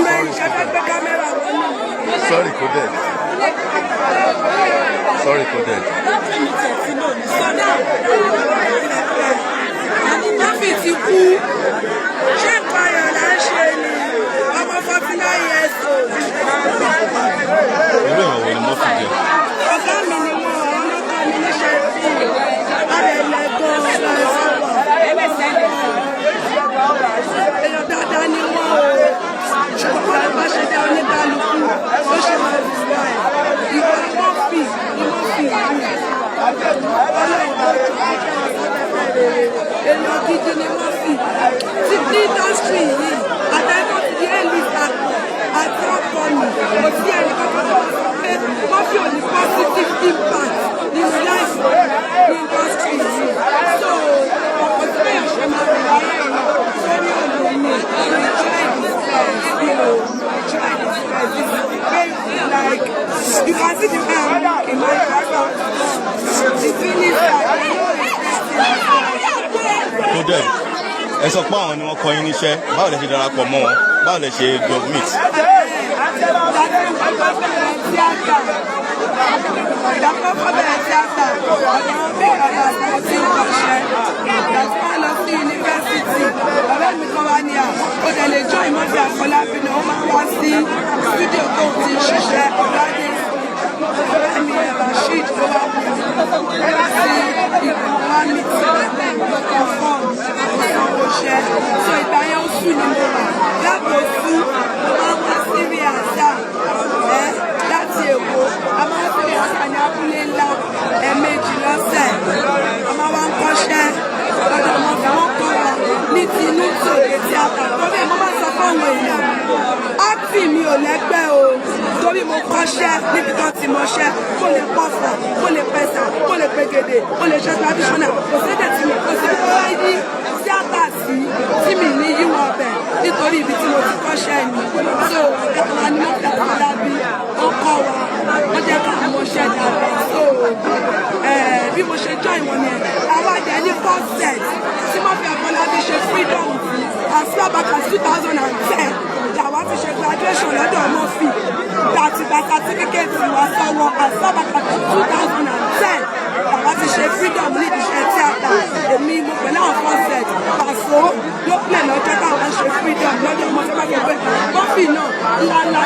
Mẹ́rin ṣe fẹ́ gbé camera wọn náà. Sorry, Coded. Sorry, Coded. So now, Murphy ti kú. Ṣé nǹkan ayọ̀ là ń ṣe ni? Ọmọ 49 years old. Irú èèyàn wo ni Murphy jẹ́? Ọ̀gá mi ni wọ́n, àwọn ọlọ́kọ̀ mi níṣẹ́ fíìmù. Adẹ̀lẹ̀ gan-an sọ̀rọ̀. Èèyàn dáadáa ni wọ́n o. Ṣùgbọ́n bọ́lá bá ṣe dá oníkálukú ló ṣe máa wùwà ẹ̀. Ìwà Murphy ni Murphy wù. Ọlọ́run tó jọ ọjọ́ ìsáfẹ́fẹ́ rere. Èèyàn gidi ni Murphy. Ti ní industry yìí, àtẹ̀kọ́ ti di A-list actor àti upcoming. Kò sí ẹnì kankan tó máa sọ pé Murphy ò ní positive impact nínú life ní industry yìí. So, ọ̀pọ̀ tí bẹ́ẹ̀ ṣe máa rìn láyé yìí sórí òní ni he tried his best. He tried his best. It's very, like, you can see the way I'm looking, my the feeling that I know is Coded, ẹ sọ pé àwọn ni wọ́n kọ́ yín níṣẹ́. Báwo lẹ ṣe darapọ̀ mọ́ wọn? Báwo lẹ ṣe jọ meet? Tíátà ìdákọ́kọ́ bẹ̀rẹ̀ tíátà, ọ̀dọ̀ bí bàbá àti tí ń kọ́ṣẹ́. Ìgbà tí wọ́n lọ sí yunifásitì, ọ̀rẹ́ mi kan wá ní à ó dẹ̀ lè join Murphy Àfọlábí náà, ó máa wá sí studio tó ti ń ṣiṣẹ́ ọ̀gádé. Ọ̀rẹ́ mi ẹ̀ Rasheed ló wá wù mí wá sí ìgbà wá mi tí perform ìsanwó iṣẹ́. So ìgbà yẹn, oṣù ni mo wà lábòsú, mo máa ń wá sí rehearsal ẹ láti Èkó. A máa ń sí rehearsal ní abúlé ńlá ẹ̀ẹ̀mejì lọ́sẹ̀. A máa wá ń kọ́ṣẹ́ lọ́dọ̀ wọn, fi wọ́n kọ́ wa ní tinú tòde tíátà. Torí ẹ̀ mo máa ń sọ fáwọn èèyàn, acting mi ò lẹ́gbẹ́ o, torí mo kọ́ṣẹ́ níbi tó ti mọṣẹ́. Mo lè pọ̀fọ̀, mo lè pẹ̀sà, mo lè pegede, mo lè ṣe traditional. Kò sédè tí mi kò sí tó wáyé ní tíátà sí tí mi ní yíwọ ọbẹ̀, nítorí ibi tí mo ti kọ́ṣẹ́ ni. So ọ̀gá wa ni wọ́n fi Àfọlábí, wọ́n kọ́ wa, wọ́n jẹ́ ká mọṣẹ́ dáadáa. So bí mo ṣe join wọn yẹn, àwa jẹ́ ní first set tí Murphy Àfọlábí ṣe freedom fún as far back as 2010 làwa ti ṣe graduation lọ́dọ̀ Murphy, láti gba certificate wa sọ́wọ́. As far back as 2010 làwa ti ṣe freedom nídìí iṣẹ́ tíátà. Èmi mo pẹ̀lú àwọn first set. Pàṣọ ló pè lọ́jọ́ táwọn ṣe freedom lọ́dọ̀ Murphy. Bá gbé Murphy náà ńláńlá.